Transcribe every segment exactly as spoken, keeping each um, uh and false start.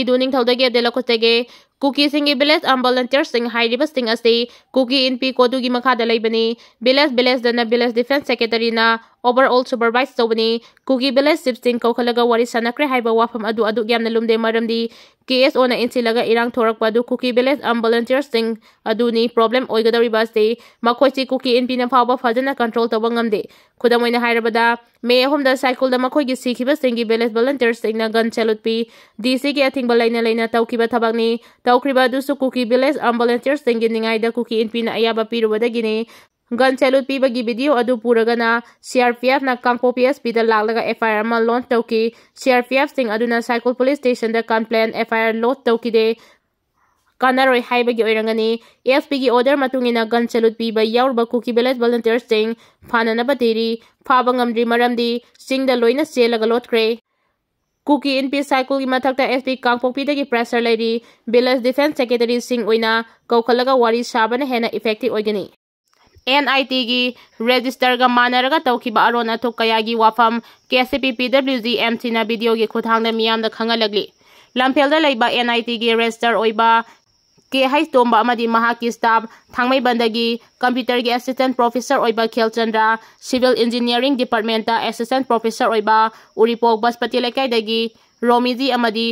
ꯏꯗꯨ ꯅꯤꯡꯊꯧꯗꯒꯤ update ꯂꯧꯈꯠꯆꯒꯦ꯫ ꯀꯨꯀꯤꯁꯤꯡꯒꯤ village armed volunteersꯁꯤꯡ ꯍꯥꯏꯔꯤꯕꯁꯤꯡ ꯑꯁꯤ ꯀꯨꯀꯤ ꯏꯟꯄꯤ ꯀꯣꯗꯨꯒꯤ ꯃꯈꯥꯗ ꯂꯩꯕꯅꯤ꯫ Village, villageꯇꯅ village defence secretaryꯅ overall supervise ꯇꯧꯕꯅꯤ꯫ ꯀꯨꯀꯤ village chiefꯁꯤꯡ ꯀꯧꯈꯠꯂꯒ ꯋꯥꯔꯤ ꯁꯥꯟꯅꯈ꯭ꯔꯦ ꯍꯥꯏꯕ ꯋꯥꯐꯝ ꯑꯗꯨ ꯑꯗꯨꯛ ꯌꯥꯝꯅ ꯂꯨꯝꯗꯦ, ꯃꯔꯝꯗꯤ KSOꯅ ꯏꯟꯁꯤꯜꯂꯒ ꯏꯔꯥꯡ ꯊꯣꯔꯛꯄ ꯑꯗꯨ ꯀꯨꯀꯤ village armed volunteersꯁꯤꯡ ꯑꯗꯨꯅꯤ problem ꯑꯣꯏꯒꯗꯧꯔꯤꯕ ꯑꯁꯤ꯫ ꯃꯈꯣꯏꯁꯤ ꯀꯨꯀꯤ ꯏꯟꯄꯤꯅ ꯐꯥꯎꯕ ꯐꯖꯅ control ꯇꯧꯕ ꯉꯝꯗꯦ꯫ ꯈꯨꯗꯝ ꯑꯣꯏꯅ ꯍꯥꯏꯔꯕꯗ, May ꯑꯍꯨꯝꯗ ꯁꯥꯏꯀꯨꯜꯗ ꯃꯈꯣꯏꯒꯤ ꯁꯤꯈꯤꯕꯁꯤꯡꯒꯤ village volunteersꯁꯤꯡꯅ gun salute ꯄꯤ꯫ DCꯒꯤ ꯑꯊꯤꯡꯕ ꯂꯩꯅ ꯂꯩꯅ ꯇꯧꯈꯤꯕ ꯊꯕꯛꯅꯤ꯫ ꯇꯧꯈ꯭ꯔꯤꯕ ꯑꯗꯨꯁꯨ ꯀꯨꯀꯤ village armed volunteersꯁꯤꯡꯒꯤ ꯅꯤꯡꯉꯥꯏꯗ ꯀꯨꯀꯤ ꯏꯟꯄꯤꯅ ꯑꯌꯥꯕ ꯄꯤꯔꯨꯕꯗꯒꯤꯅꯤ꯫ Gun salute ꯄꯤꯕꯒꯤ video ꯑꯗꯨ ꯄꯨꯔꯒꯅ CRPFꯅ ꯀꯥꯡꯄꯣꯛꯄꯤ SPꯗ ꯂꯥꯛꯂꯒ FIR ꯑꯃ launch ꯇꯧꯈꯤ꯫ CRPFꯁꯤꯡ ꯑꯗꯨꯅ ꯁꯥꯏꯀꯨꯜ police stationꯗ complaint, FIR lodge ꯇꯧꯈꯤꯗꯦ꯫ ꯀꯥꯟꯅꯔꯣꯏ ꯍꯥꯏꯕꯒꯤ ꯑꯣꯏꯔꯝꯒꯅꯤ꯫ SPꯒꯤ order ꯃꯇꯨꯡ ꯏꯟꯅ gun salute ꯄꯤꯕ ꯌꯥꯎꯔꯨꯕ ꯀꯨꯀꯤ village volunteersꯁꯤꯡ ꯐꯥꯅꯅꯕ ꯊꯤꯔꯤ꯫ ꯐꯥꯕ ꯉꯝꯗ꯭ꯔꯤ, ꯃꯔꯝꯗꯤ ꯆꯤꯡꯗ ꯂꯣꯏꯅ ꯆꯦꯜꯂꯒ ꯂꯣꯠꯈ꯭ꯔꯦ꯫ ꯀꯨꯀꯤ ꯏꯟꯄꯤ ꯁꯥꯏꯀꯨꯜꯒꯤ ꯃꯊꯛꯇ SP ꯀꯥꯡꯄꯣꯛꯄꯤꯗꯒꯤ pressure ꯂꯩꯔꯤ꯫ Village defence secretaryꯁꯤꯡ ꯑꯣꯏꯅ ꯀꯧꯈꯠꯂꯒ ꯋꯥꯔꯤ ꯁꯥꯕꯅ ꯍꯦꯟꯅ effective ꯑꯣꯏꯒꯅꯤ꯫ NITꯒꯤ registerꯒ ꯃꯥꯟꯅꯔꯒ ꯇꯧꯈꯤꯕ ꯑꯔꯣꯟ ꯑꯊꯨꯞ ꯀꯌꯥꯒꯤ ꯋꯥꯐꯝ KCP PWG MCꯅ videoꯒꯤ ꯈꯨꯠꯊꯥꯡꯗ ꯃꯤꯌꯥꯝꯗ ꯈꯪꯍꯜꯂꯛꯂꯤ꯫ ꯂꯝꯐꯦꯜꯗ ꯂꯩꯕ NITꯒꯤ register ꯑꯣꯏꯕ K H ꯇꯣꯝꯕ ꯑꯃꯗꯤ ꯃꯍꯥꯛꯀꯤ staff ꯊꯥꯡꯃꯩꯕꯟꯗꯒꯤ computerꯒꯤ assistant professor ꯑꯣꯏꯕ ꯈꯦꯜꯆꯟꯗ꯭ꯔ, civil engineering departmentꯇ assistant professor ꯑꯣꯏꯕ ꯎꯔꯤꯄꯣꯛ ꯕꯁꯄꯇꯤ ꯂꯩꯀꯥꯏꯗꯒꯤ ꯔꯣꯃꯤꯖꯤ ꯑꯃꯗꯤ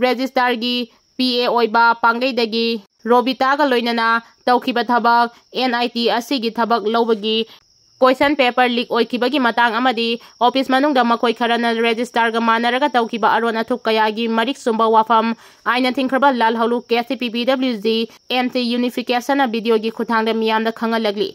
registerꯒꯤ PA ꯑꯣꯏꯕ ꯄꯥꯡꯒꯩꯗꯒꯤ ꯔꯣꯕꯤꯇꯥꯒ ꯂꯣꯏꯅꯅ ꯇꯧꯈꯤꯕ ꯊꯕꯛ, NIT ꯑꯁꯤꯒꯤ ꯊꯕꯛ ꯂꯧꯕꯒꯤ question paper leak ꯑꯣꯏꯈꯤꯕꯒꯤ ꯃꯇꯥꯡ ꯑꯃꯗꯤ office ꯃꯅꯨꯡꯗ ꯃꯈꯣꯏ ꯈꯔꯅ registerꯒ ꯃꯥꯟꯅꯔꯒ ꯇꯧꯈꯤꯕ ꯑꯔꯣꯟ ꯑꯊꯨꯞ ꯀꯌꯥꯒꯤ ꯃꯔꯤꯛ ꯆꯨꯝꯕ ꯋꯥꯐꯝ ꯑꯥꯏꯟꯅ ꯊꯤꯡꯈ꯭ꯔꯕ ꯂꯥꯜꯍꯧꯂꯨ KCP PWG MC unificationꯅ videoꯒꯤ ꯈꯨꯠꯊꯥꯡꯗ ꯃꯤꯌꯥꯝꯗ ꯈꯪꯍꯜꯂꯛꯂꯤ꯫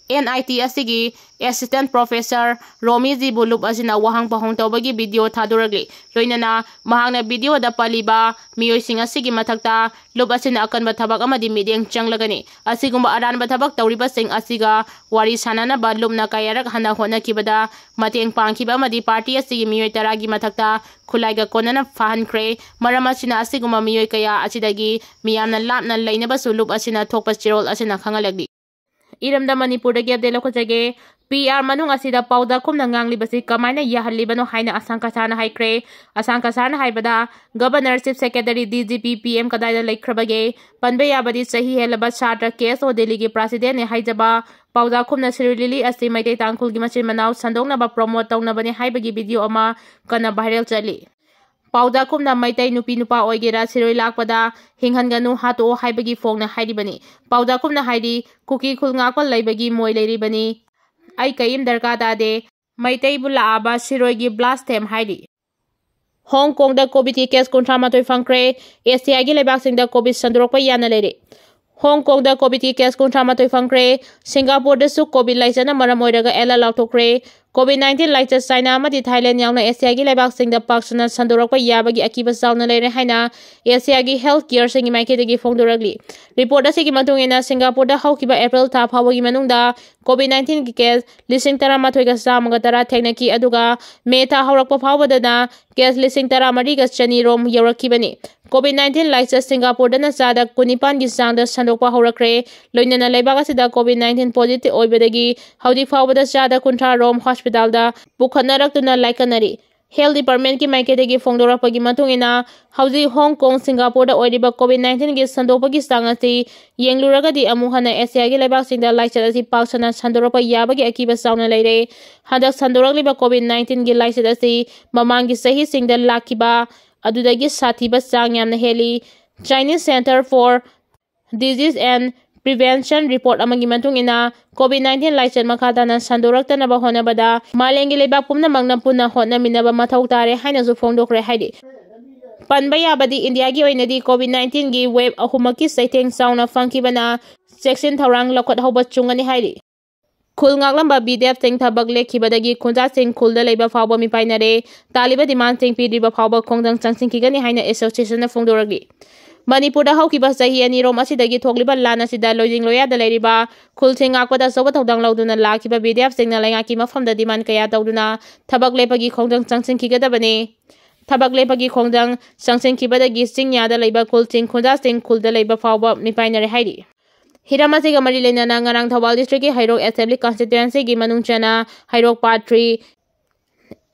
NIT ꯑꯁꯤꯒꯤ assistant professor ꯔꯣꯃꯤꯖꯤꯕꯨ ꯂꯨꯞ ꯑꯁꯤꯅ ꯋꯥꯍꯪ ꯄꯥꯎꯍꯪ ꯇꯧꯕꯒꯤ video ꯊꯥꯗꯣꯔꯛꯂꯤ꯫ ꯂꯣꯏꯅꯅ ꯃꯍꯥꯛꯅ videoꯗ ꯄꯜꯂꯤꯕ ꯃꯤꯑꯣꯏꯁꯤꯡ ꯑꯁꯤꯒꯤ ꯃꯊꯛꯇ ꯂꯨꯞ ꯑꯁꯤꯅ ꯑꯀꯟꯕ ꯊꯕꯛ ꯑꯃꯗꯤ ꯃꯤꯠꯌꯦꯡ ꯆꯪꯂꯒꯅꯤ꯫ ꯑꯁꯤꯒꯨꯝꯕ ꯑꯔꯥꯟꯕ ꯊꯕꯛ ꯇꯧꯔꯤꯕꯁꯤꯡ ꯑꯁꯤꯒ ꯋꯥꯔꯤ ꯁꯥꯟꯅꯅꯕ ꯂꯨꯞꯅ ꯀꯌꯥꯔꯛ ꯍꯟꯅ ꯍꯣꯠꯅꯈꯤꯕꯗ ꯃꯇꯦꯡ ꯄꯥꯡꯈꯤꯕ ꯑꯃꯗꯤ party ꯑꯁꯤꯒꯤ ꯃꯤꯑꯣꯏ ꯇꯔꯥꯒꯤ ꯃꯊꯛꯇ ꯈꯨꯠꯂꯥꯏꯒ ꯀꯣꯟꯅꯅ ꯐꯥꯍꯟꯈ꯭ꯔꯦ꯫ ꯃꯔꯝ ꯑꯁꯤꯅ ꯑꯁꯤꯒꯨꯝꯕ ꯃꯤꯑꯣꯏ ꯀꯌꯥ ꯑꯁꯤꯗꯒꯤ ꯃꯤꯌꯥꯝꯅ ꯂꯥꯞꯅ ꯂꯩꯅꯕꯁꯨ ꯂꯨꯞ ꯑꯁꯤꯅ ꯊꯣꯛꯄ ꯆꯦꯔꯣꯜ ꯑꯁꯤꯅ ꯈꯪꯍꯜꯂꯛꯂꯤ꯫ ꯏꯔꯝꯗꯝ ꯃꯅꯤꯄꯨꯔꯗꯒꯤ update ꯂꯧꯈꯠꯆꯒꯦ꯫ ꯄꯤ ꯑꯥꯔ ꯃꯅꯨꯡ ꯑꯁꯤꯗ ꯄꯥꯎꯗ ꯀꯨꯝꯅ ꯉꯥꯡꯂꯤꯕꯁꯤ ꯀꯃꯥꯏꯅ ꯌꯥꯍꯜꯂꯤꯕꯅꯣ ꯍꯥꯏꯅ ꯑꯁꯥꯡ ꯀꯁꯥꯔꯅ ꯍꯥꯏꯈ꯭ꯔꯦ꯫ ꯑꯁꯥꯡ ꯀꯁꯥꯔꯅ ꯍꯥꯏꯕꯗ, Governor, Chief Secretary, D G P, P M ꯀꯗꯥꯏꯗ ꯂꯩꯈ꯭ꯔꯕꯒꯦ? ꯄꯟꯕ ꯌꯥꯕꯗꯤ ꯆꯍꯤ ꯍꯦꯜꯂꯕ ꯁꯥꯇ꯭ꯔ ꯀꯦ ꯑꯦꯁ ꯑꯣ ꯗꯤꯜꯂꯤꯒꯤ presidentꯅꯤ ꯍꯥꯏꯖꯕ ꯄꯥꯎꯗ ꯀꯨꯝꯅ ꯁꯤꯔꯣꯏ ꯂꯤꯂꯤ ꯑꯁꯤ ꯃꯩꯇꯩ ꯇꯥꯡꯈꯨꯜꯒꯤ ꯃꯆꯤꯟ ꯃꯅꯥꯎ ꯁꯟꯗꯣꯛꯅꯕ promote ꯇꯧꯅꯕꯅꯤ ꯍꯥꯏꯕꯒꯤ video ꯑꯃ ꯀꯟꯅ viral ꯆꯠꯂꯤ꯫ ꯄꯥꯎꯗ ꯀꯨꯝꯅ ꯃꯩꯇꯩ ꯅꯨꯄꯤ ꯅꯨꯄꯥ ꯑꯣꯏꯒꯦꯔꯥ ꯁꯤꯔꯣꯏ ꯂꯥꯛꯄꯗ ꯍꯤꯡꯍꯟꯒꯅꯨ, ꯍꯥꯠꯇꯣꯛꯑꯣ ꯍꯥꯏꯕꯒꯤ ꯐꯣꯡꯅ ꯍꯥꯏꯔꯤꯕꯅꯤ꯫ ꯄꯥꯎꯗ ꯀꯨꯝꯅ ꯍꯥꯏꯔꯤ, ꯀꯨꯀꯤ ꯈꯨꯜ ꯉꯥꯛꯄ ꯂꯩꯕꯒꯤ ꯃꯣꯏ ꯂꯩꯔꯤꯕꯅꯤ꯫ ꯑꯩ ꯀꯔꯤꯝ ꯗꯔꯀꯥꯔ ꯇꯥꯗꯦ꯫ ꯃꯩꯇꯩꯕꯨ ꯂꯥꯛꯑꯕ ꯁꯤꯔꯣꯏꯒꯤ blasphemy ꯍꯥꯏꯔꯤ꯫ ꯍꯣꯡ ꯀꯣꯡꯗ COVIDꯀꯤ case ꯀꯨꯟꯊ꯭ꯔꯥ ꯃꯥꯊꯣꯏ ꯐꯪꯈ꯭ꯔꯦ꯫ ꯑꯦꯁꯤꯌꯥꯒꯤ ꯂꯩꯕꯥꯛꯁꯤꯡꯗ COVID ꯁꯟꯗꯣꯔꯛꯄ ꯌꯥꯅ ꯂꯩꯔꯦ꯫ ꯍꯣꯡ ꯀꯣꯡꯗ COVIDꯀꯤ case ꯀꯨꯟꯊ꯭ꯔꯥ ꯃꯥꯊꯣꯏ ꯐꯪꯈ꯭ꯔꯦ꯫ ꯁꯤꯡꯒꯥꯄꯨꯔꯗꯁꯨ COVID ꯂꯥꯏꯆꯠꯅ ꯃꯔꯝ ꯑꯣꯏꯔꯒ alert ꯂꯥꯎꯊꯣꯛꯈ꯭ꯔꯦ꯫ COVID nineteen ꯂꯥꯏꯆꯠ ꯆꯥꯏꯅꯥ ꯑꯃꯗꯤ ꯊꯥꯏꯂꯦꯟ ꯌꯥꯎꯅ ꯑꯦꯁꯤꯌꯥꯒꯤ ꯂꯩꯕꯥꯛꯁꯤꯡꯗ ꯄꯥꯛ ꯁꯟꯅ ꯁꯟꯗꯣꯔꯛꯄ ꯌꯥꯕꯒꯤ ꯑꯀꯤꯕ ꯆꯥꯎꯅ ꯂꯩꯔꯦ ꯍꯥꯏꯅ ꯑꯦꯁꯤꯌꯥꯒꯤ health careꯁꯤꯡꯒꯤ ꯃꯥꯏꯀꯩꯗꯒꯤ ꯐꯣꯡꯗꯣꯔꯛꯂꯤ꯫ Report ꯑꯁꯤꯒꯤ ꯃꯇꯨꯡ ꯏꯟꯅ, ꯁꯤꯡꯒꯥꯄꯨꯔꯗ ꯍꯧꯈꯤꯕ April ꯊꯥ ꯐꯥꯎꯕꯒꯤ ꯃꯅꯨꯡꯗ COVID nineteenꯒꯤ case ꯂꯤꯁꯤꯡ ꯇꯔꯥꯃꯥꯊꯣꯏꯒ ꯆꯥꯝꯃꯒ ꯇꯔꯥ ꯊꯦꯡꯅꯈꯤ, ꯑꯗꯨꯒ May ꯊꯥ ꯍꯧꯔꯛꯄ ꯐꯥꯎꯕꯗꯅ case ꯂꯤꯁꯤꯡ ꯇꯔꯥꯃꯔꯤꯒ ꯆꯅꯤ ꯔꯣꯝ ꯌꯧꯔꯛꯈꯤꯕꯅꯤ꯫ COVID nineteen ꯂꯥꯏꯆꯠ ꯁꯤꯡꯒꯥꯄꯨꯔꯗꯅ ꯆꯥꯗ ꯀꯨꯟꯅꯤꯄꯥꯟꯒꯤ ꯆꯥꯡꯗ ꯁꯟꯗꯣꯛꯄ ꯍꯧꯔꯛꯈ꯭ꯔꯦ꯫ ꯂꯣꯏꯅꯅ ꯂꯩꯕꯥꯛ ꯑꯁꯤꯗ COVID nineteen positive ꯑꯣꯏꯕꯗꯒꯤ ꯍꯧꯖꯤꯛ ꯐꯥꯎꯕꯗ ꯆꯥꯗ ꯀꯨꯟꯊ꯭ꯔꯥ ꯔꯣꯝ hospitalꯗ ꯄꯨꯈꯠꯅꯔꯛꯇꯨꯅ ꯂꯥꯏꯀꯠꯅꯔꯤ꯫ Health Departmentꯀꯤ ꯃꯥꯏꯀꯩꯗꯒꯤ ꯐꯣꯡꯗꯣꯔꯛꯄꯒꯤ ꯃꯇꯨꯡ ꯏꯟꯅ, ꯍꯧꯖꯤꯛ ꯍꯣꯡ ꯀꯣꯡ, ꯁꯤꯡꯒꯥꯄꯨꯔꯗ ꯑꯣꯏꯔꯤꯕ COVID nineteenꯒꯤ ꯁꯟꯗꯣꯛꯄꯒꯤ ꯆꯥꯡ ꯑꯁꯤ ꯌꯦꯡꯂꯨꯔꯒꯗꯤ ꯑꯃꯨꯛ ꯍꯟꯅ ꯑꯦꯁꯤꯌꯥꯒꯤ ꯂꯩꯕꯥꯛꯁꯤꯡꯗ ꯂꯥꯏꯆꯠ ꯑꯁꯤ ꯄꯥꯛ ꯁꯟꯅ ꯁꯟꯗꯣꯔꯛꯄ ꯌꯥꯕꯒꯤ ꯑꯀꯤꯕ ꯆꯥꯎꯅ ꯂꯩꯔꯦ꯫ ꯍꯟꯗꯛ ꯁꯟꯗꯣꯔꯛꯂꯤꯕ COVID nineteenꯒꯤ ꯂꯥꯏꯆꯠ ꯑꯁꯤ ꯃꯃꯥꯡꯒꯤ ꯆꯍꯤꯁꯤꯡꯗ ꯂꯥꯛꯈꯤꯕ ꯑꯗꯨꯗꯒꯤ ꯁꯥꯊꯤꯕ ꯆꯥꯡ ꯌꯥꯝꯅ ꯍꯦꯜꯂꯤ꯫ Chinese Center for Disease and Prevention report ꯑꯃꯒꯤ ꯃꯇꯨꯡ ꯏꯟꯅ, COVID nineteen ꯂꯥꯏꯆꯠ ꯃꯈꯥ ꯇꯥꯅ ꯁꯟꯗꯣꯔꯛꯇꯅꯕ ꯍꯣꯠꯅꯕꯗ ꯃꯥꯂꯦꯝꯒꯤ ꯂꯩꯕꯥꯛ ꯄꯨꯝꯅꯃꯛꯅ ꯄꯨꯟꯅ ꯍꯣꯠꯅꯃꯤꯟꯅꯕ ꯃꯊꯧ ꯇꯥꯔꯦ ꯍꯥꯏꯅꯁꯨ ꯐꯣꯡꯗꯣꯛꯈ꯭ꯔꯦ ꯍꯥꯏꯔꯤ꯫ ꯄꯟꯕ ꯌꯥꯕꯗꯤ, ꯏꯟꯗꯤꯌꯥꯒꯤ ꯑꯣꯏꯅꯗꯤ COVID nineteenꯒꯤ wave ꯑꯍꯨꯝꯃꯛꯀꯤ ꯆꯩꯊꯦꯡ ꯆꯥꯎꯅ ꯐꯪꯈꯤꯕꯅ ꯆꯦꯛꯁꯤꯟ ꯊꯧꯔꯥꯡ ꯂꯧꯈꯠꯍꯧꯕ ꯆꯨꯝꯒꯅꯤ ꯍꯥꯏꯔꯤ꯫ ꯈꯨꯜ ꯉꯥꯛꯂꯝꯕ BDFꯁꯤꯡ ꯊꯕꯛ ꯂꯦꯞꯈꯤꯕꯗꯒꯤ ꯈꯨꯟꯖꯥꯁꯤꯡ ꯈꯨꯜꯗ ꯂꯩꯕ ꯐꯥꯎꯕ ꯃꯤꯄꯥꯏꯅꯔꯦ꯫ ꯇꯥꯜꯂꯤꯕ demandꯁꯤꯡ ꯄꯤꯗ꯭ꯔꯤꯕ ꯐꯥꯎꯕ ꯈꯣꯡꯖꯪ ꯆꯪꯁꯤꯟꯈꯤꯒꯅꯤ ꯍꯥꯏꯅ associationꯅ ꯐꯣꯡꯗꯣꯔꯛꯂꯤ꯫ ꯃꯅꯤꯄꯨꯔꯗ ꯍꯧꯈꯤꯕ ꯆꯍꯤ ꯑꯅꯤꯔꯣꯝ ꯑꯁꯤꯗꯒꯤ ꯊꯣꯛꯂꯤꯕ ꯂꯥꯟ ꯑꯁꯤꯗ ꯂꯣꯏꯖꯤꯡ ꯂꯣꯌꯥꯗ ꯂꯩꯔꯤꯕ ꯈꯨꯜꯁꯤꯡ ꯉꯥꯛꯄꯗ ꯑꯆꯧꯕ ꯊꯧꯗꯥꯡ ꯂꯧꯗꯨꯅ ꯂꯥꯛꯈꯤꯕ BDFꯁꯤꯡꯅ ꯂꯩꯉꯥꯛꯀꯤ ꯃꯐꯝꯗ demand ꯀꯌꯥ ꯇꯧꯗꯨꯅ ꯊꯕꯛ ꯂꯦꯞꯄꯒꯤ ꯈꯣꯡꯖꯪ ꯆꯪꯁꯤꯟꯈꯤꯒꯗꯕꯅꯤ꯫ ꯊꯕꯛ ꯂꯦꯞꯄꯒꯤ ꯈꯣꯡꯖꯪ ꯆꯪꯁꯤꯟꯈꯤꯕꯗꯒꯤ ꯆꯤꯡꯌꯥꯗ ꯂꯩꯕ ꯈꯨꯜꯁꯤꯡ, ꯈꯨꯟꯖꯥꯁꯤꯡ ꯈꯨꯜꯗ ꯂꯩꯕ ꯐꯥꯎꯕ ꯃꯤꯄꯥꯏꯅꯔꯦ ꯍꯥꯏꯔꯤ꯫ ꯍꯤꯔꯝ ꯑꯁꯤꯒ ꯃꯔꯤ ꯂꯩꯅꯅ ꯉꯔꯥꯡ ꯊꯧꯕꯥꯜ district ꯀꯤ ꯍꯩꯔꯣꯛ Assembly Constituency ꯒꯤ ꯃꯅꯨꯡ ꯆꯟꯅ ꯍꯩꯔꯣꯛ Part three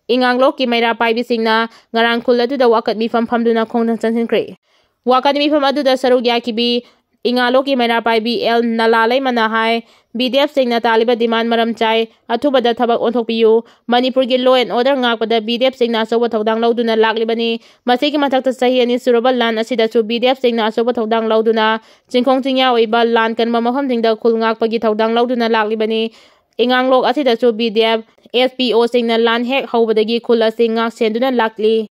ꯏꯉꯥꯡꯂꯣꯛꯀꯤ ꯃꯩꯔꯥ ꯄꯥꯏꯕꯤꯁꯤꯡꯅ ꯉꯔꯥꯡ ꯈꯨꯜ ꯑꯗꯨꯗ ꯋꯥꯀꯠ ꯃꯤꯐꯝ ꯐꯝꯗꯨꯅ ꯈꯣꯡꯖꯪ ꯆꯪꯁꯤꯟꯈ꯭ꯔꯦ꯫ ꯋꯥꯀꯠ ꯃꯤꯐꯝ ꯑꯗꯨꯗ ꯁꯔꯨꯛ ꯌꯥꯈꯤꯕꯤ ꯏꯉꯥꯂꯣꯛꯀꯤ ꯃꯩꯔꯥ ꯄꯥꯏꯕꯤ ꯑꯦꯜ ꯅꯂꯥ ꯂꯩꯃꯅ ꯍꯥꯏ, B D F ꯁꯤꯡꯅ ꯇꯥꯜꯂꯤꯕ demand ꯃꯔꯝ ꯆꯥꯏ, ꯑꯊꯨꯕꯗ ꯊꯕꯛ ꯑꯣꯟꯊꯣꯛꯄꯤꯌꯨ꯫ ꯃꯅꯤꯄꯨꯔꯒꯤ law and order ꯉꯥꯛꯄꯗ B D F ꯁꯤꯡꯅ ꯑꯆꯧꯕ ꯊꯧꯗꯥꯡ ꯂꯧꯗꯨꯅ ꯂꯥꯛꯂꯤꯕꯅꯤ꯫ ꯃꯁꯤꯒꯤ ꯃꯊꯛꯇ ꯆꯍꯤ ꯑꯅꯤ ꯁꯨꯔꯕ ꯂꯥꯟ ꯑꯁꯤꯗꯁꯨ B D F ꯁꯤꯡꯅ ꯑꯆꯧꯕ ꯊꯧꯗꯥꯡ ꯂꯧꯗꯨꯅ ꯆꯤꯡꯈꯣꯡ ꯆꯤꯡꯌꯥ ꯑꯣꯏꯕ ꯂꯥꯟ ꯀꯟꯕ ꯃꯐꯝꯁꯤꯡꯗ ꯈꯨꯜ ꯉꯥꯛꯄꯒꯤ ꯊꯧꯗꯥꯡ ꯂꯧꯗꯨꯅ ꯂꯥꯛꯂꯤꯕꯅꯤ꯫ ꯏꯉꯥꯡꯂꯣꯛ ꯑꯁꯤꯗꯁꯨ B D F S P O ꯁꯤꯡꯅ ꯂꯥꯟ ꯍꯦꯛ ꯍꯧꯕꯗꯒꯤ ꯈꯨꯜ ꯑꯁꯤ ꯉꯥꯛ ꯁꯦꯟꯗꯨꯅ ꯂꯥꯛꯂꯤ꯫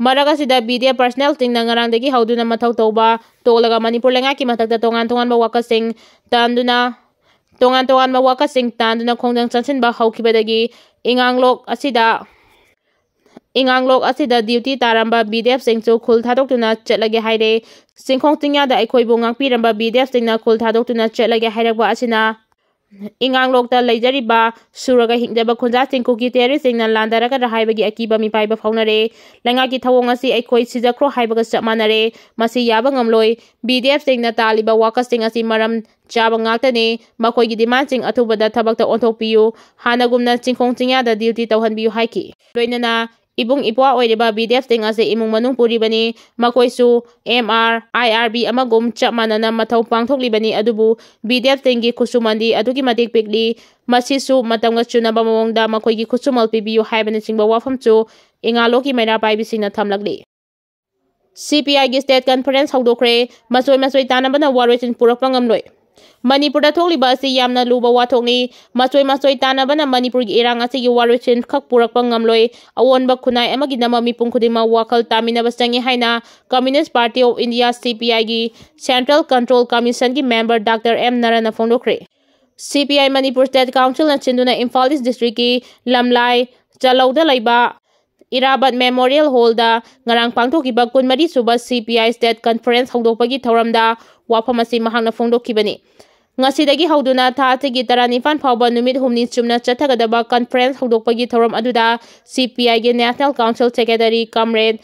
ꯃꯔꯛ ꯑꯁꯤꯗ B D F personnel ꯁꯤꯡꯅ ꯉꯔꯥꯡꯗꯒꯤ ꯍꯧꯗꯨꯅ ꯃꯊꯧ ꯇꯧꯕ ꯇꯣꯛꯂꯒ ꯃꯅꯤꯄꯨꯔ ꯂꯩꯉꯥꯛꯀꯤ ꯃꯊꯛꯇ ꯇꯣꯉꯥꯟ ꯇꯣꯉꯥꯟꯕ ꯋꯥꯀꯠꯁꯤꯡ ꯇꯥꯟꯗꯨꯅ, ꯇꯣꯉꯥꯟ ꯇꯣꯉꯥꯟꯕ ꯋꯥꯀꯠꯁꯤꯡ ꯇꯥꯟꯗꯨꯅ ꯈꯣꯡꯖꯪ ꯆꯪꯁꯤꯟꯕ ꯍꯧꯈꯤꯕꯗꯒꯤ ꯏꯉꯥꯡꯂꯣꯛ ꯑꯁꯤꯗ, ꯏꯉꯥꯡꯂꯣꯛ ꯑꯁꯤꯗ duty ꯇꯥꯔꯝꯕ B D F ꯁꯤꯡꯁꯨ ꯈꯨꯜ ꯊꯥꯗꯣꯛꯇꯨꯅ ꯆꯠꯂꯒꯦ ꯍꯥꯏꯔꯦ꯫ ꯆꯤꯡꯈꯣꯡ ꯆꯤꯡꯌꯥꯗ ꯑꯩꯈꯣꯏꯕꯨ ꯉꯥꯛꯄꯤꯔꯝꯕ B D F ꯁꯤꯡꯅ ꯈꯨꯜ ꯊꯥꯗꯣꯛꯇꯨꯅ ꯆꯠꯂꯒꯦ ꯍꯥꯏꯔꯛꯄ ꯑꯁꯤꯅ ꯏꯉꯥꯡꯂꯣꯛꯇ ꯂꯩꯖꯔꯤꯕ ꯁꯨꯔꯒ ꯍꯤꯡꯖꯕ ꯈꯨꯟꯖꯥꯁꯤꯡ ꯀꯨꯀꯤ terrorist ꯁꯤꯡꯅ ꯂꯥꯟꯗꯥꯔꯛꯀꯗ꯭ꯔꯥ ꯍꯥꯏꯕꯒꯤ ꯑꯀꯤꯕ ꯃꯤꯄꯥꯏꯕ ꯐꯥꯎꯅꯔꯦ꯫ ꯂꯩꯉꯥꯛꯀꯤ ꯊꯧꯑꯣꯡ ꯑꯁꯤ ꯑꯩꯈꯣꯏ ꯁꯤꯖꯈ꯭ꯔꯣ ꯍꯥꯏꯕꯒ ꯆꯞ ꯃꯥꯟꯅꯔꯦ꯫ ꯃꯁꯤ ꯌꯥꯕ ꯉꯝꯂꯣꯏ꯫ B D F ꯁꯤꯡꯅ ꯇꯥꯜꯂꯤꯕ ꯋꯥꯀꯠꯁꯤꯡ ꯑꯁꯤ ꯃꯔꯝ ꯆꯥꯕ ꯉꯥꯛꯇꯅꯤ꯫ ꯃꯈꯣꯏꯒꯤ demand ꯁꯤꯡ ꯑꯊꯨꯕꯗ ꯊꯕꯛꯇ ꯑꯣꯟꯊꯣꯛꯄꯤꯌꯨ꯫ ꯍꯥꯟꯅꯒꯨꯝꯅ ꯆꯤꯡꯈꯣꯡ ꯆꯤꯡꯌꯥꯗ duty ꯇꯧꯍꯟꯕꯤꯌꯨ ꯍꯥꯏꯈꯤ꯫ ꯂꯣꯏꯅꯅ ꯏꯕꯨꯡ ꯏꯄ꯭ꯋꯥ ꯑꯣꯏꯔꯤꯕ B D F ꯁꯤꯡ ꯑꯁꯤ ꯏꯃꯨꯡ ꯃꯅꯨꯡ ꯄꯨꯔꯤꯕꯅꯤ꯫ ꯃꯈꯣꯏꯁꯨ M R, I R B ꯑꯃꯒꯨꯝ ꯆꯞ ꯃꯥꯟꯅꯅ ꯃꯊꯧ ꯄꯥꯡꯊꯣꯛꯂꯤꯕꯅꯤ, ꯑꯗꯨꯕꯨ B D F ꯁꯤꯡꯒꯤ ꯈꯨꯠꯁꯨꯃꯟꯗꯤ ꯑꯗꯨꯛꯀꯤ ꯃꯇꯤꯛ ꯄꯤꯛꯂꯤ꯫ ꯃꯁꯤꯁꯨ ꯃꯇꯝꯒ ꯆꯨꯅꯕ ꯃꯑꯣꯡꯗ ꯃꯈꯣꯏꯒꯤ ꯈꯨꯠꯁꯨꯃꯜ ꯄꯤꯕꯤꯌꯨ ꯍꯥꯏꯕꯅꯆꯤꯡꯕ ꯋꯥꯐꯝꯁꯨ ꯏꯉꯥꯂꯣꯛꯀꯤ ꯃꯩꯔꯥ ꯄꯥꯏꯕꯤꯁꯤꯡꯅ ꯊꯝꯂꯛꯂꯤ꯫ C P I ꯒꯤ state conference ꯍꯧꯗꯣꯛꯈ꯭ꯔꯦ꯫ ꯃꯆꯣꯏ ꯃꯆꯣꯏ ꯇꯥꯟꯅꯕꯅ ꯋꯥꯔꯣꯏꯁꯤꯟ ꯄꯨꯔꯛꯄ ꯉꯝꯂꯣꯏ꯫ ꯃꯅꯤꯄꯨꯔꯗ ꯊꯣꯛꯂꯤꯕ ꯑꯁꯤ ꯌꯥꯝꯅ ꯂꯨꯕ ꯋꯥꯊꯣꯛꯅꯤ꯫ ꯃꯆꯣꯏ ꯃꯆꯣꯏ ꯇꯥꯟꯅꯕꯅ ꯃꯅꯤꯄꯨꯔꯒꯤ ꯏꯔꯥꯡ ꯑꯁꯤꯒꯤ ꯋꯥꯔꯣꯏꯁꯤꯟ ꯈꯛ ꯄꯨꯔꯛꯄ ꯉꯝꯂꯣꯏ꯫ ꯑꯑꯣꯟꯕ ꯈꯨꯟꯅꯥꯏ ꯑꯃꯒꯤꯗꯃꯛ ꯃꯤꯄꯨꯝ ꯈꯨꯗꯤꯡꯃꯛ ꯋꯥꯈꯜ ꯇꯥꯃꯤꯟꯅꯕ ꯆꯪꯏ ꯍꯥꯏꯅ Communist Party of India, C P I ꯒꯤ Central Control Commission ꯒꯤ member Doctor M ꯅꯔꯟꯅ ꯐꯣꯡꯗꯣꯛꯈ꯭ꯔꯦ꯫ C P I Manipur State Council ꯅ ꯁꯤꯟꯗꯨꯅ ꯏꯝꯐꯥꯜ East district ꯀꯤ ꯂꯝꯂꯥꯏ ꯆꯂꯧꯗ ꯂꯩꯕ ꯏꯔꯥꯕꯠ Memorial Hall ꯗ ꯉꯔꯥꯡ ꯄꯥꯡꯊꯣꯛꯈꯤꯕ ꯀꯨꯟꯃꯔꯤ ꯁꯨꯕ C P I state conference ꯍꯧꯗꯣꯛꯄꯒꯤ ꯊꯧꯔꯝꯗ ꯋꯥꯐꯝ ꯑꯁꯤ ꯃꯍꯥꯛꯅ ꯐꯣꯡꯗꯣꯛꯈꯤꯕꯅꯤ꯫ ꯉꯁꯤꯗꯒꯤ ꯍꯧꯗꯨꯅ ꯊꯥ ꯑꯁꯤꯒꯤ ꯇꯔꯥꯅꯤꯄꯥꯟ ꯐꯥꯎꯕ ꯅꯨꯃꯤꯠ ꯍꯨꯝꯅꯤ ꯆꯨꯞꯅ ꯆꯠꯊꯒꯗꯕ conference ꯍꯧꯗꯣꯛꯄꯒꯤ ꯊꯧꯔꯝ ꯑꯗꯨꯗ C P I ꯒꯤ National Council Secretary Comrade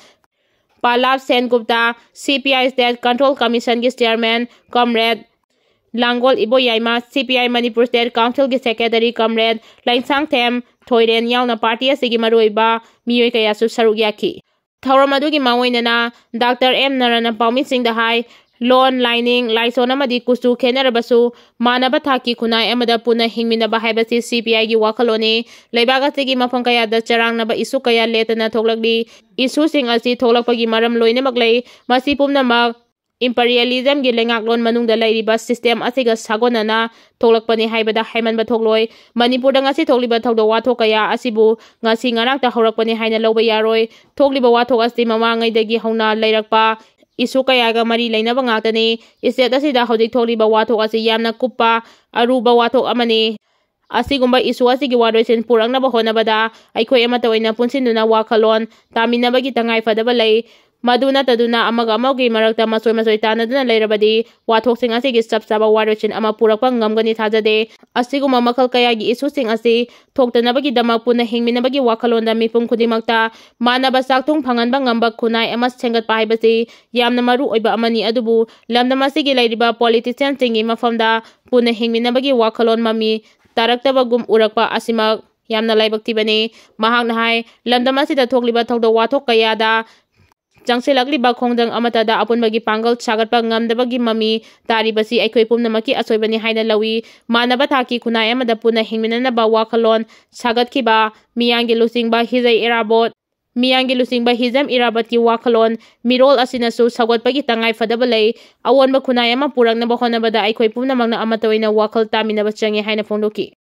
ꯄꯥꯂꯥꯕ ꯁꯦꯟꯒꯨꯞꯇ, C P I State Control Commission ꯒꯤ Chairman Comrade Langol Iboyaima, C P I Manipur State Council ꯒꯤ Secretary Comrade ꯂꯥꯏꯁꯥꯡꯊꯦꯝ ꯊꯣꯏꯔꯦꯟ ꯌꯥꯎꯅ party ꯑꯁꯤꯒꯤ ꯃꯔꯨꯑꯣꯏꯕ ꯃꯤꯑꯣꯏ ꯀꯌꯥꯁꯨ ꯁꯔꯨꯛ ꯌꯥꯈꯤ꯫ ꯊꯧꯔꯝ ꯑꯗꯨꯒꯤ ꯃꯥꯡꯑꯣꯏꯅꯅ Doctor M ꯅꯔꯥꯅ ꯄꯥꯎꯃꯤꯁꯤꯡꯗ ꯍꯥꯏ, ꯂꯣꯟ, ꯂꯥꯏꯅꯤꯡ, ꯂꯥꯏꯁꯣꯟ ꯑꯃꯗꯤ ꯀꯨꯆꯨ ꯈꯦꯠꯅꯔꯕꯁꯨ ꯃꯥꯟꯅꯕ ꯊꯥꯛꯀꯤ ꯈꯨꯟꯅꯥꯏ ꯑꯃꯗ ꯄꯨꯟꯅ ꯍꯤꯡꯃꯤꯟꯅꯕ ꯍꯥꯏꯕꯁꯤ C P I ꯒꯤ ꯋꯥꯈꯜꯂꯣꯟꯅꯤ꯫ ꯂꯩꯕꯥꯛ ꯑꯁꯤꯒꯤ ꯃꯐꯝ ꯀꯌꯥꯗ ꯆꯔꯥꯡꯅꯕ issue ꯀꯌꯥ ꯂꯦꯇꯅ ꯊꯣꯛꯂꯛꯂꯤ꯫ Issue ꯁꯤꯡ ꯑꯁꯤ ꯊꯣꯛꯂꯛꯄꯒꯤ ꯃꯔꯝ ꯂꯣꯏꯅꯃꯛ ꯂꯩ꯫ ꯃꯁꯤ ꯄꯨꯝꯅꯃꯛ imperialism ꯒꯤ ꯂꯩꯉꯥꯛꯂꯣꯟ ꯃꯅꯨꯡꯗ ꯂꯩꯔꯤꯕ system ꯑꯁꯤꯒ ꯁꯥꯒꯣꯟꯅꯅ ꯊꯣꯛꯂꯛꯄꯅꯤ ꯍꯥꯏꯕꯗ ꯍꯥꯏꯃꯟꯕ ꯊꯣꯛꯂꯣꯏ꯫ ꯃꯅꯤꯄꯨꯔꯗ ꯉꯁꯤ ꯊꯣꯛꯂꯤꯕ ꯊꯧꯗꯣꯛ ꯋꯥꯊꯣꯛ ꯀꯌꯥ ꯑꯁꯤꯕꯨ ꯉꯁꯤ ꯉꯔꯥꯡꯇ ꯍꯧꯔꯛꯄꯅꯤ ꯍꯥꯏꯅ ꯂꯧꯕ ꯌꯥꯔꯣꯏ꯫ ꯊꯣꯛꯂꯤꯕ ꯋꯥꯊꯣꯛ ꯑꯁꯤ ꯃꯃꯥꯡꯉꯩꯗꯒꯤ ꯍꯧꯅ ꯂꯩꯔꯛꯄ issue ꯀꯌꯥꯒ ꯃꯔꯤ ꯂꯩꯅꯕ ꯉꯥꯛꯇꯅꯤ꯫ State ꯑꯁꯤꯗ ꯍꯧꯖꯤꯛ ꯊꯣꯛꯂꯤꯕ ꯋꯥꯊꯣꯛ ꯑꯁꯤ ꯌꯥꯝꯅ ꯀꯨꯞꯄ ꯑꯔꯨꯕ ꯋꯥꯊꯣꯛ ꯑꯃꯅꯤ꯫ ꯑꯁꯤꯒꯨꯝꯕ issue ꯑꯁꯤꯒꯤ ꯋꯥꯔꯣꯏꯁꯤꯟ ꯄꯨꯔꯛꯅꯕ ꯍꯣꯠꯅꯕꯗ ꯑꯩꯈꯣꯏ ꯑꯃꯠꯇ ꯑꯣꯏꯅ ꯄꯨꯟꯁꯤꯟꯗꯨꯅ ꯋꯥꯈꯜꯂꯣꯟ ꯇꯥꯃꯤꯟꯅꯕꯒꯤ ꯇꯉꯥꯏ ꯐꯗꯕ ꯂꯩ꯫ ꯃꯗꯨ ꯅꯠꯇꯗꯨꯅ ꯑꯃꯒ ꯑꯃꯒꯤ ꯃꯔꯛꯇ ꯃꯆꯣꯏ ꯃꯆꯣꯏ ꯇꯥꯟꯅꯗꯨꯅ ꯂꯩꯔꯕꯗꯤ ꯋꯥꯊꯣꯛꯁꯤꯡ ꯑꯁꯤꯒꯤ ꯆꯞ ꯆꯥꯕ ꯋꯥꯔꯣꯏꯁꯤꯟ ꯑꯃ ꯄꯨꯔꯛꯄ ꯉꯝꯒꯅꯤ ꯊꯥꯖꯗꯦ꯫ ꯑꯁꯤꯒꯨꯝꯕ ꯃꯈꯜ ꯀꯌꯥꯒꯤ issue ꯁꯤꯡ ꯑꯁꯤ ꯊꯣꯛꯇꯅꯕꯒꯤꯗꯃꯛ ꯄꯨꯟꯅ ꯍꯤꯡꯃꯤꯟꯅꯕꯒꯤ ꯋꯥꯈꯜꯂꯣꯟꯗ ꯃꯤꯄꯨꯝ ꯈꯨꯗꯤꯡꯃꯛꯇ ꯃꯥꯟꯅꯕ ꯆꯥꯛꯊꯨꯡ ꯐꯪꯍꯟꯕ ꯉꯝꯕ ꯈꯨꯟꯅꯥꯏ ꯑꯃ ꯁꯦꯝꯒꯠꯄ ꯍꯥꯏꯕꯁꯤ ꯌꯥꯝꯅ ꯃꯔꯨ ꯑꯣꯏꯕ ꯑꯃꯅꯤ꯫ ꯑꯗꯨꯕꯨ ꯂꯝꯗꯝ ꯑꯁꯤꯒꯤ ꯂꯩꯔꯤꯕ politician ꯁꯤꯡꯒꯤ ꯃꯐꯝꯗ ꯄꯨꯟꯅ ꯍꯤꯡꯃꯤꯟꯅꯕꯒꯤ ꯋꯥꯈꯜꯂꯣꯟ ꯃꯃꯤ ꯇꯥꯔꯛꯇꯕꯒꯨꯝ ꯎꯔꯛꯄ ꯑꯁꯤꯃꯛ ꯌꯥꯝꯅ ꯂꯥꯏꯕꯛ ꯊꯤꯕꯅꯤ꯫ ꯃꯍꯥꯛꯅ ꯍꯥꯏ, ꯂꯝꯗꯝ ꯑꯁꯤꯗ ꯊꯣꯛꯂꯤꯕ ꯊꯧꯗꯣꯛ ꯋꯥꯊꯣꯛ ꯀꯌꯥꯗ ꯆꯪꯁꯤꯜꯂꯛꯂꯤꯕ ꯈꯣꯡꯖꯪ ꯑꯃꯠꯇꯗ ꯑꯄꯨꯟꯕꯒꯤ ꯄꯥꯡꯒꯜ ꯁꯥꯒꯠꯄ ꯉꯝꯗꯕꯒꯤ ꯃꯃꯤ ꯇꯥꯔꯤꯕꯁꯤ ꯑꯩꯈꯣꯏ ꯄꯨꯝꯅꯃꯛꯀꯤ ꯑꯁꯣꯏꯕꯅꯤ ꯍꯥꯏꯅ ꯂꯧꯏ꯫ ꯃꯥꯟꯅꯕ ꯊꯥꯛꯀꯤ ꯈꯨꯟꯅꯥꯏ ꯑꯃꯗ ꯄꯨꯟꯅ ꯍꯤꯡꯃꯤꯟꯅꯅꯕ ꯋꯥꯈꯜꯂꯣꯟ ꯁꯥꯒꯠꯈꯤꯕ, ꯃꯤꯌꯥꯝꯒꯤ ꯂꯨꯆꯤꯡꯕ ꯍꯤꯖꯝ ꯏꯔꯥꯕꯣꯠ, ꯃꯤꯌꯥꯝꯒꯤ ꯂꯨꯆꯤꯡꯕ ꯍꯤꯖꯝ ꯏꯔꯥꯕꯠꯀꯤ ꯋꯥꯈꯜꯂꯣꯟ ꯃꯤꯔꯣꯜ ꯑꯁꯤꯅꯁꯨ ꯁꯧꯒꯠꯄꯒꯤ ꯇꯉꯥꯏ ꯐꯗꯕ ꯂꯩ꯫ ꯑꯑꯣꯟꯕ ꯈꯨꯟꯅꯥꯏ ꯑꯃ ꯄꯨꯔꯛꯅꯕ ꯍꯣꯠꯅꯕꯗ ꯑꯩꯈꯣꯏ ꯄꯨꯝꯅꯃꯛꯅ ꯑꯃꯠꯇ ꯑꯣꯏꯅ ꯋꯥꯈꯜ ꯇꯥꯃꯤꯟꯅꯕ ꯆꯪꯏ ꯍꯥꯏꯅ ꯐꯣꯡꯗꯣꯛꯈꯤ꯫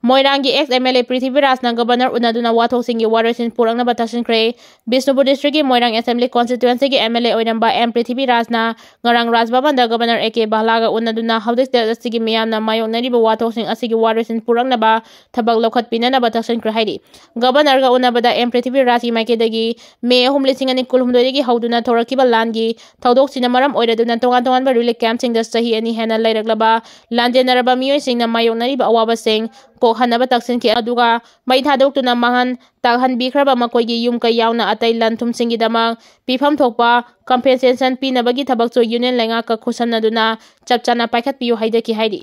ꯃꯣꯏꯔꯥꯡꯒꯤ ex M L A ꯄ꯭ꯔꯤꯊꯤꯕꯤꯔꯥꯖꯅ Governor ꯎꯅꯗꯨꯅ ꯋꯥꯊꯣꯛꯁꯤꯡꯒꯤ ꯋꯥꯔꯣꯏꯁꯤꯟ ꯄꯨꯔꯛꯅꯕ ꯇꯛꯁꯤꯟꯈ꯭ꯔꯦ꯫ ꯕꯤꯁꯅꯨꯄꯨꯔ district ꯀꯤ ꯃꯣꯏꯔꯥꯡ assembly constituency ꯒꯤ M L A ꯑꯣꯏꯔꯝꯕ ꯑꯦꯝ ꯄ꯭ꯔꯤꯊꯤꯕꯤꯔꯥꯖꯅ ꯉꯔꯥꯡ ꯔꯥꯖ ꯚꯕꯟꯗ Governor A K ꯕꯍꯂꯥꯒ ꯎꯅꯗꯨꯅ ꯍꯧꯖꯤꯛ state ꯑꯁꯤꯒꯤ ꯃꯤꯌꯥꯝꯅ ꯃꯥꯌꯣꯛꯅꯔꯤꯕ ꯋꯥꯊꯣꯛꯁꯤꯡ ꯑꯁꯤꯒꯤ ꯋꯥꯔꯣꯏꯁꯤꯟ ꯄꯨꯔꯛꯅꯕ ꯊꯕꯛ ꯂꯧꯈꯠꯄꯤꯅꯅꯕ ꯇꯛꯁꯤꯟꯈ꯭ꯔꯦ ꯍꯥꯏꯔꯤ꯫ Governor ꯒ ꯎꯅꯕꯗ ꯑꯦꯝ ꯄ꯭ꯔꯤꯊꯤꯕꯤꯔꯥꯖꯀꯤ ꯃꯥꯏꯀꯩꯗꯒꯤ ꯃꯦ ꯑꯍꯨꯝ, ꯂꯤꯁꯤꯡ ꯑꯅꯤ ꯀꯨꯟꯍꯨꯝꯗꯣꯏꯗꯒꯤ ꯍꯧꯗꯨꯅ ꯊꯣꯔꯛꯈꯤꯕ ꯂꯥꯟꯒꯤ ꯊꯧꯗꯣꯛꯁꯤꯡꯅ ꯃꯔꯝ ꯑꯣꯏꯔꯗꯨꯅ ꯇꯣꯉꯥꯟ ꯇꯣꯉꯥꯟꯕ relief camp ꯁꯤꯡꯗ ꯆꯍꯤ ꯑꯅꯤ ꯍꯦꯟꯅ ꯂꯩꯔꯛꯂꯕ ꯂꯥꯟꯖꯦꯟꯅꯔꯕ ꯃꯤꯑꯣꯏꯁꯤꯡꯅ ꯃꯥꯌꯣꯛꯅꯔꯤꯕ ꯑꯋꯥꯕꯁꯤꯡ ꯀꯣꯛꯍꯟꯅꯕ ꯇꯛꯁꯤꯟꯈꯤ꯫ ꯑꯗꯨꯒ ꯃꯩ ꯊꯥꯗꯣꯛꯇꯨꯅ ꯃꯥꯡꯍꯟ ꯇꯥꯛꯍꯟꯕꯤꯈ꯭ꯔꯕ ꯃꯈꯣꯏꯒꯤ ꯌꯨꯝ ꯀꯩ ꯌꯥꯎꯅ ꯑꯇꯩ ꯂꯟ ꯊꯨꯝꯁꯤꯡꯒꯤꯗꯃꯛ ꯄꯤꯐꯝ ꯊꯣꯛꯄ compensation ꯄꯤꯅꯕꯒꯤ ꯊꯕꯛꯁꯨ ꯌꯨꯅꯤꯌꯟ ꯂꯩꯉꯥꯛꯀ ꯈꯨꯠꯁꯝꯅꯗꯨꯅ ꯆꯞ ꯆꯥꯅ ꯄꯥꯏꯈꯠꯄꯤꯌꯨ ꯍꯥꯏꯖꯈꯤ ꯍꯥꯏꯔꯤ꯫